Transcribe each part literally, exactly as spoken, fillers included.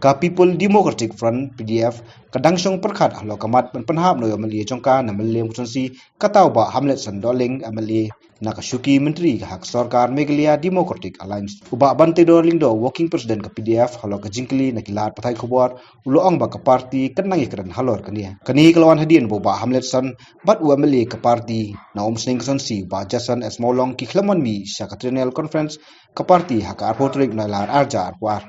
Ka People Democratic Front, P D F, ka dang shong pyrkhat halor ka mat ban pynhap noh ïa u M L A jong ka na Mylliem constituency, kata u Bah Hamletson Dohling, M L A na ka shuki myntri ha ka sorkar Meghalaya Democratic Alliance. U Bah Banteidor Lyngdoh, Working President ka P D F, halor ka jingkylli na ki lad pathai khubor, u la ong ba ka party kan nang ïakren halor kane. Kane ka la wan hadien ba u Bah Hamletson bad u M L A ka party na Umsning constituency, u Bah Jason S Mawlong, ki khlem wan mih sha ka Triennial Conference ka party ha ka arphew tarik Nailar arhajar arphew ar.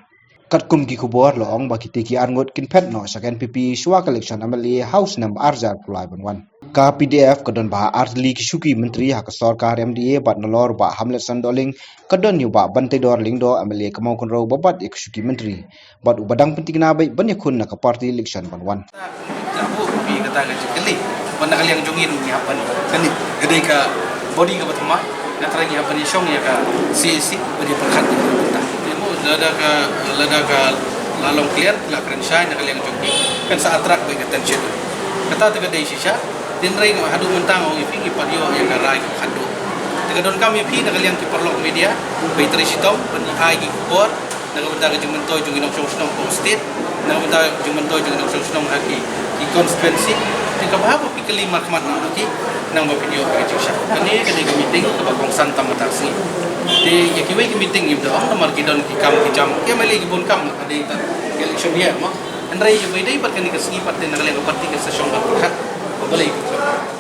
Katkum ki khubor la ong ba kitei ki arngut kin phet noh sha ka N P P shwa ka election M L A ha u snem arhajar arphew lai ban wan. Ka P D F ka don bha artylli ki shuki myntri ha ka sorkar M D A bad nalor u Bah Hamletson Dohling ka don ïa u Bah Banteidor Lyngdoh, M L A ka Mawkynrew, ba bat ïa ka shuki myntri bad uba dang pyntikna beit ban ïakhun na ka party election ban wan. Te buh phi kata ka jingkylli ban na ka liang jong ngi ngi hap ban kane ka dei ka body kaba thymmai. Nga trai ngi hap ban ïashong ïa ka C A C ban ïapyrkhat ïa ka bynta. Te mo lada ka, lada ka la long clear, la kren shai na ka liang jong ngi, kan sa attract beit ka attention. Kata te ka dei shisha. Hynrei nga haduh mynta nga ong ïa phi ngi pat ïoh ïa ka rai ka khadduh. Te ka donkam ïa phi na ka liang ki paralok media ba ïatrei shitom ban ai ki khubor na ka bynta ka jingmyntoi jong ki nongshong shnong ha state, na ka bynta ka jingmyntoi jong ki nongshong shnong ha ki, ki constituency. Te kaba hap ba phi kylli markhmat na ki nang ba phi ïoh ka jingshah. Kane ka dei ka meeting kaba kongsan tam mynta ka sngi. Te ïa kiwei ki meeting ngim da ong namar ki don ki kam ki jam, ki M L A ki bun kam, ka dei ta ka election year mo. Hynrei ïa ba dei pat kane ka sngi pat te na ka liang ka party ka sa shong ban pyrkhat ba balei ki jam.